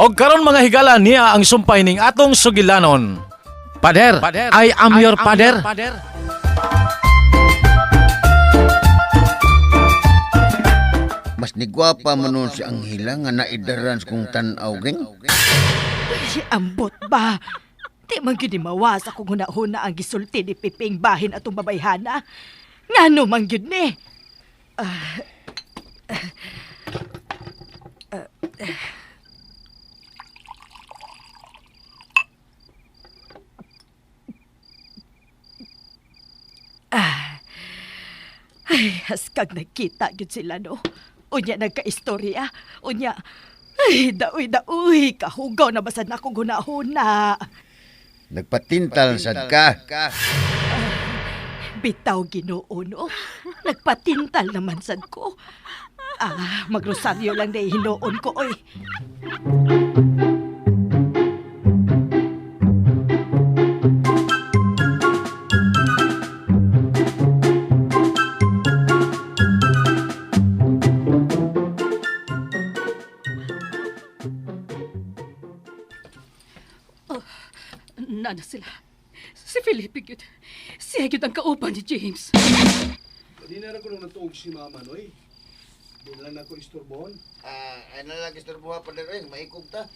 Og karon mga higala niya ang sumpay ning atong sugilanon. Pader, I am your pader. Mas nigwapa man nun si Anghela nga naidaran sa kong tan-aw, geng. Ay, ambot ba? Di man gyud ni mawas akong hunahuna ang gisulti ni Piping bahin atong babayhana. Ngano man gyud ni? Ay, haskag nagkita gyud sila no. Unya nagkaistorya. Unya, ay, daoy daoy, kahugaw na basad na akong hunahuna. Nagpatintal sad ka. Bitaw Ginoo no. Nagpatintal naman sad ko. Ah, magrosaryo lang na hinuon ko oy. Nana sila. Si Felipe gyud. Siya gyud ang kauban ni James. Di na rin ko nung natuog si Mama, noy. Di na lang ako isturbon. Ah, ano lang istorboha pa rin, maikog ta.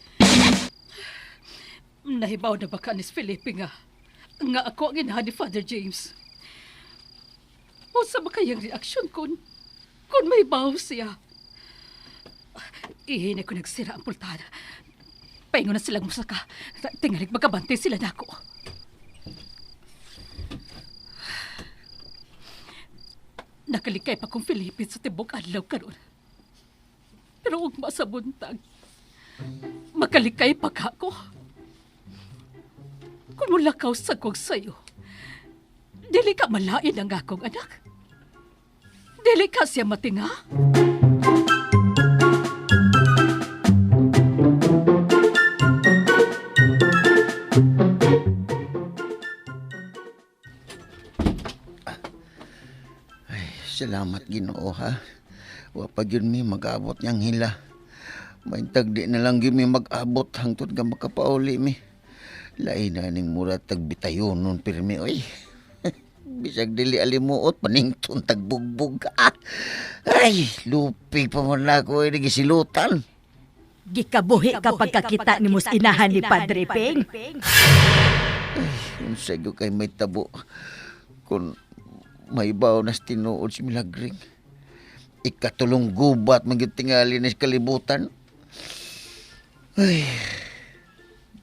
Nahibaw na ba ka ni Felipe nga? Nga ako ang inahan ni Father James. Unsa ba kayang reaksyon kung may baw siya? Ihinay ko nagsira ang pultada. Paingon na silang musaka. Tingalig magkabante sila nako. Nakalikay pa kong Felipe sa tibok adlaw karon. Pero ugma sa buntag, makalikay pa ka ko. Kung mulakaw sa kog sayo, dili ka malain ang akong anak. Dili ka siya matinga. Salamat Ginoo ha. Wa pa gyud mi mag-abot niyang hila. Maintag di na lang gyud mi mag-abot hangtod nga makapauli mi. Lain na ning mura tagbitayon nun pirmi oy. Bisag dili alimuot panington tagbugbog. Ah. Ay, lupi pa man na ako ay nagisilutan. Gikabuhi ka pagkakita ni Mus inahan ni Padre Ping. Unsay gyud kay may tabo kung may baw nas tinuod si Milagring. Ikatulong gubat man gyud tingali ni sa kalibutan. Ay,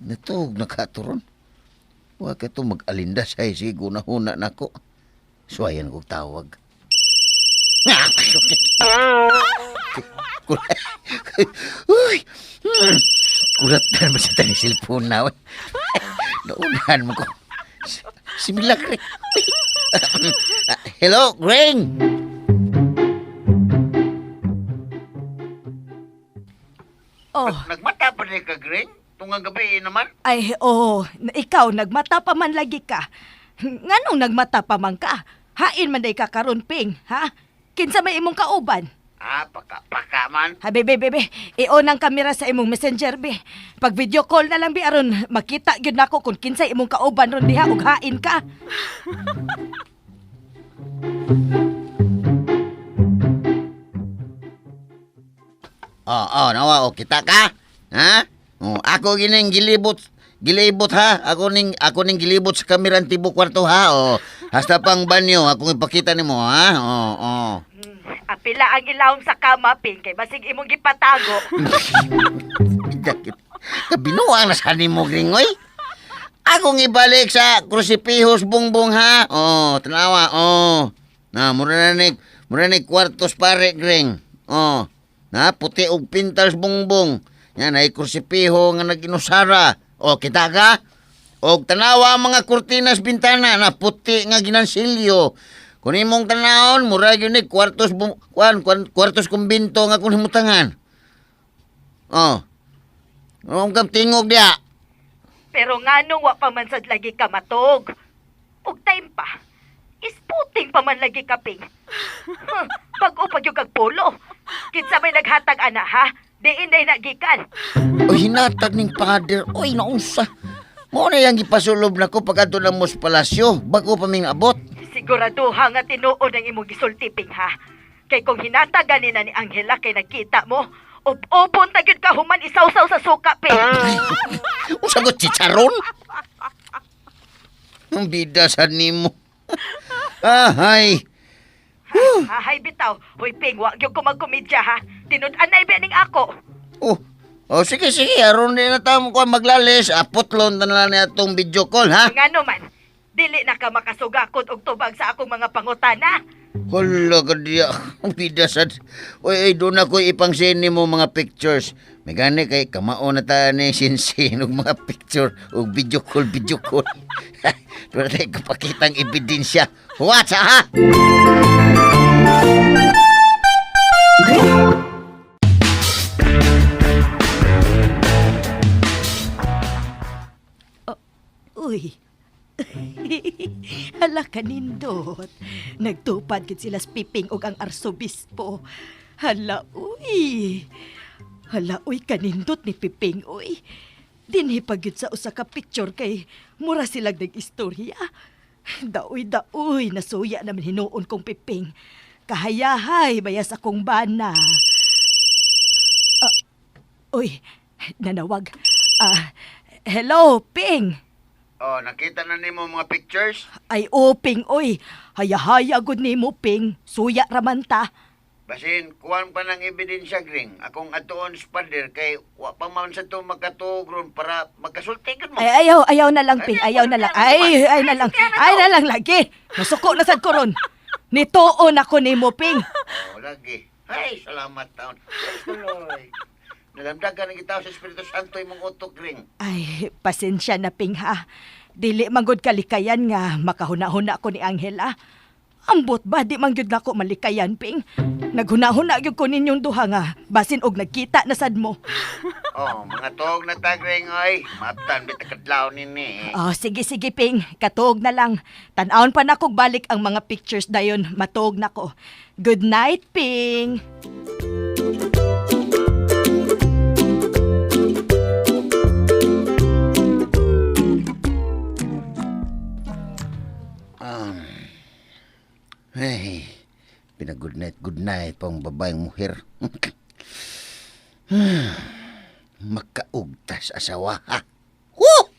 natuog na katuron. Wa ka to mag-alinda sa isigo na huna nako. Suwayan kog tawag. Uy! Kurat na naman sa taning cellphone na. Uy. Naunahan mo ko. Si Milagre. Uy. Hello, Greng! Oh, Nagmata pa rin ka, Greng? Tungang gabi naman. ay oh, ikaw nagmata pa man lagi ka. Nganong nagmata pa man ka? Hain man day ka karon Ping, ha? Kinsa may imong kauban? Ah, paka, paka man. Ha, bebe, bebe, i-on ang kamera sa imong messenger, be. Pag video call na lang, be, aron makita gyud nako kung kinsay imong kauban ron diha ug hain ka. Oh, oh, nawa, oh, kita ka? Ha? Oh, ako gining gilibot, gilibot ha. Ako ning gilibot sa kamera ang tibok kwarto ha. Oh, hasta pang banyo akong ipakita nimo ha. Oh, oh. Apila ang ilawom sa kama, Ping, kay basig imong gipatago. Kabinuang na sa nimo gringoy. Akong ibalik sa krusipihos bungbong ha. Oh, tanawa, oh. Na mura ni kwartos pare gring. Oh. Na puti og pintals bungbong. Yan ay krusipiho nga naginusara. Oh, kita ka? Og tanawa ang mga kurtinas bintana na puti nga ginansilyo. Kung imong tanawon, mura yun ni kwartos bung, kwan, kwan, kwartos kumbinto nga kung himutangan. Oh. Ang kam tingog diya. Pero nganong wa pa man sad lagi ka matog. Ug time pa. Isputing pa man lagi ka, Ping. Huh, bag-o pa gyud kag polo. Kinsa may naghatag ana ha? Diin day nagikan. O hinatag ning father, oy naunsa. Mo na yang gipasulob nako pag adto na mo sa palasyo, bago pa ming abot. Siguraduha nga tinuod ang imong gisulti, Ping, ha? Kay kung hinatagan ni na ni Angela kay nakita mo, ob-obon ta gyud ka human isawsaw sa suka, Ping. Unsa ko chicharon? Ang bida sa nimo. Ahay. Hahay bitaw. Hoy, Ping, wa gyud ko magkomedya, ha? Tinud-anay ba ning ako? Oh. Oh, sige, sige. Aron din na tamo ko maglalis. Aputlon na lang niya itong video call, ha? Ngano man, dili na ka makasugakot og tubag sa akong mga pangutana. Hala ka diya. Ang bida sad. Uy, ay, doon ako ipangsini mo mga pictures. May gani kay kamao na ta ni sinsin og mga picture og video call, video call. Doon na tayo kapakitang ebidensya. What's ha? Uy. Hala kanindot. Nagtupad gid sila sa Piping og ang arsobispo. Hala uy. Hala uy kanindot ni Piping uy. Dinhi pa gyud sa usa ka picture kay mura silag nag-istorya. Daoy daoy nasuya naman hinuon kong Piping. Kahayahay bayas akong bana. Ah, uy, nanawag. Ah, hello, Ping. Oh, nakita na nimo mga pictures? Ay, o, Ping, oy. Hayahaya gud nimo, Ping. Suya raman ta. Basin, kuwan pa ng ebidensya, Gring. Akong atuon sa pader kay wa pa man sa to makatuog ron para magkasulti gud mo. Ay, ayaw, ayaw na lang, Ping. Ayaw na lang. Ay, ay na lang. Ay na lang lagi. Masuko na sad ko ron. Nituon ako nimo, Ping. Oh, lagi. Ay, salamat taon. Tuloy. Nalamdagan ng gitaw sa Espiritu Santo imong utok, Gring. Ay, pasensya na, Ping, ha. Dili man gud kalikayan nga makahuna-huna ko ni Angela. Ambot ba, di man gyud nako malikayan, Ping. Naghuna-huna gyud ko ninyong duha nga basin og nagkita na sad mo. Oh, mga tuog na ta, Gring, oy. Maaptan, bita kadlaw nini. Oh, sige, sige, Ping. Katuog na lang. Tan-awon pa na kog balik ang mga pictures dayon. Matuog na ko. Good night, Ping. Ay, pinag-good night, good night pang babaeng muher. Makaugtas asawa, ha? Woo!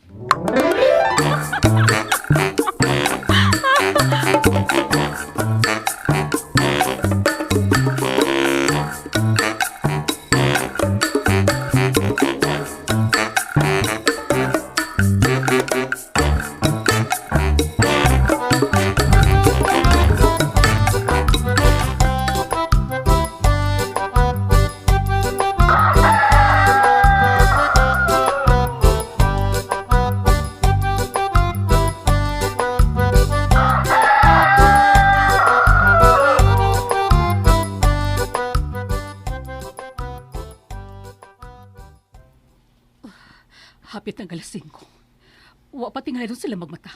Hapit ang alas 5. Wa pa tingali ron sila magmata.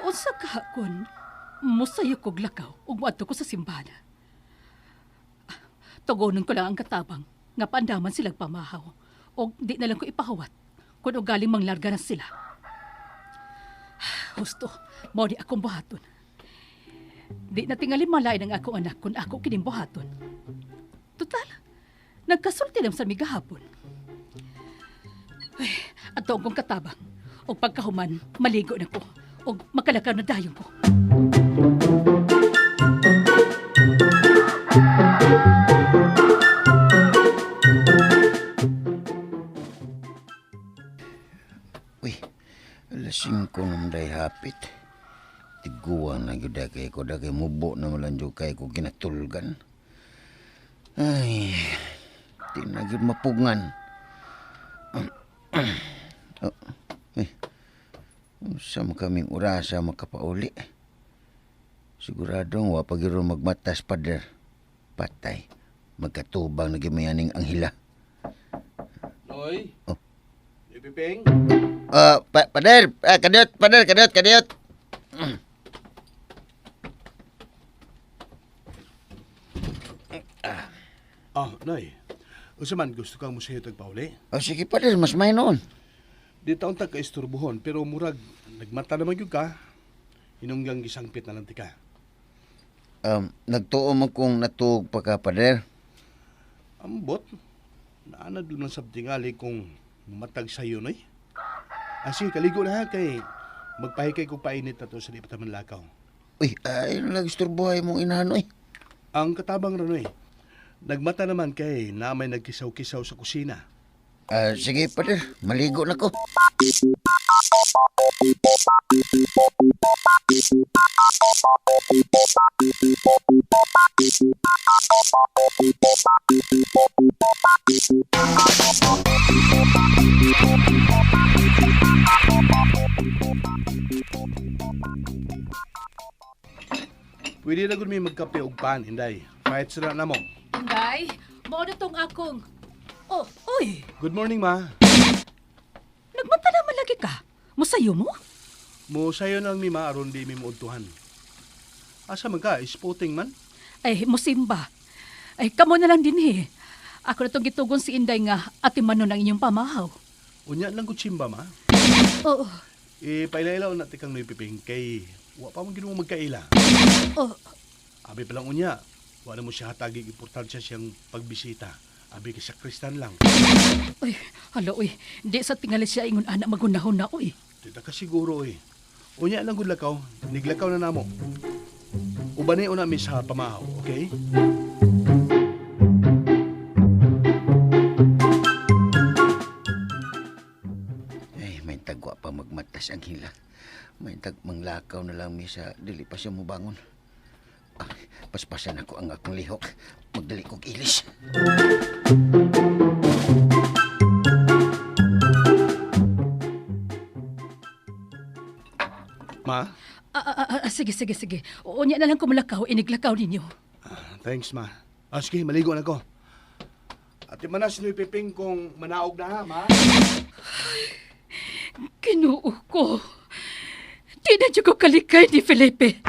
Unsa ka kun musayo kog lakaw ug moadto ko sa simbahan. Tugonon ko lang ang katabang nga paandaman silang pamahaw og di na lang ko ipahawat kun ugaling manglarga na sila. Husto, mao ni akong buhaton. Di na tingali malain ang akong anak kun ako kining buhaton. Total, nagkasulti lang sa migahapon. Ato ang kong katabang. Og pagkahuman, maligo na ko. Og makalakaw na dayon ko. Uy, alas 5 naman dahil hapit. Tiguan na gyud kay ko dagay mubo na malan jud kay ko ginatulgan. Ay, di na gyud mapugngan. Oh, eh, unsa man kaming orasa makapauli? Siguradong wa pa gyud magmatas, pader. Patay. Magkatubang na gyud mayaning Anghela. Noy? Oh. Ipiping? Pader, kadiyot, pader, kadiyot, kadiyot. Ah, Nay. Unsa man gusto kang musayo tagpauli? O sige, pader, mas may noon. Di taon ta kaisturbuhon pero murag nagmata naman gyud ka. Hinunggang gisangpit na lang tika. Nagtuo mo kung natuog pa ka, pader. Ambot, naanad man sa tingali kung matag sayo noy. Ah, sige, kaligo na ha kay magpahikay kog painit na to sa di pa ta manlakaw. Uy, ay, nagisturbuhay mong inahan, uy. Ang katabang ra noy. Nagmata naman kay na may nagkisaw-kisaw sa kusina. Ah, sige, pader, maligo na ko. Pwede na gud mi magkape og pan, Inday. Fight sila na mo. Inday, mao na tong akong. Oh, uy, Good morning, ma. nagmata naman lagi ka. Musayo mo? Mo sayo na lang mi ma aron di mi moudtuhan. Asa man ka, sporting man? Ay, musimba. Ay, kamo na lang din eh. Ako na tong gitugon si Inday nga ati manon ang inyong pamahaw. Unya lang gud simba, ma. Oo, E pailailaw na tikang noy piping kay wa pa man ginumo magkaila. oh, Abi pa lang unya, wa na mo siya hatagig importansya siyang pagbisita. Abi kay sakristan lang. uy, hala, uy. Di sa tingali siya ingon anak magunahon na, uy. Di ta ka siguro eh. Unya lang gud lakaw, niglakaw na namo. Ubani una mi sa pamahaw, okay? Ay, may tagwa pa magmatas ang hila. May tag manglakaw na lang mi sa dili pa siya mubangon. Ah, paspasan ako ang akong lihok. Magdali kog ilis. Ma? Ah, ah, ah, ah, sige, sige, sige. Unya na lang kumalakaw, iniglakaw ninyo. Ah, thanks, ma. Ah, sige, maligo na ko. Ate manas ni Piping kung manaog na ha, ma. Kinuo ko. Di na dyan ko kalikay ni Felipe.